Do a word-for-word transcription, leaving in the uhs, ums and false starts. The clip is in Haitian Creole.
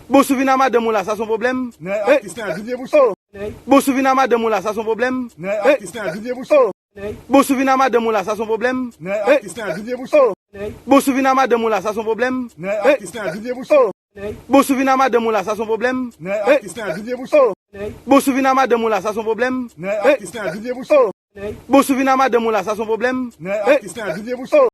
Bon, si w vin a madanm ou la, sa se yon pwoblèm? Nèg atis la, vin ye bouch. Oh. Bon, si w vin a madanm ou la, sa se yon pwoblèm? Nèg atis la, vin ye bouch. Oh. Bon, si w vin a madanm ou la, sa se yon pwoblèm? Nèg atis la, vin ye bouch. Oh. Bon, si w vin a madanm ou la, sa se yon pwoblèm? Nèg atis la, vin ye bouch. Oh. Bon, si w vin a madanm ou la, sa se yon pwoblèm? Nèg atis la, vin ye bouch. Oh. Bon, si w vin a madanm ou la, sa se yon pwoblèm? Nèg atis la, vin ye bouch. Oh. Bon, si w vin a madanm ou la, sa se yon pwoblèm? Nèg atis la, vin ye bouch. Oh.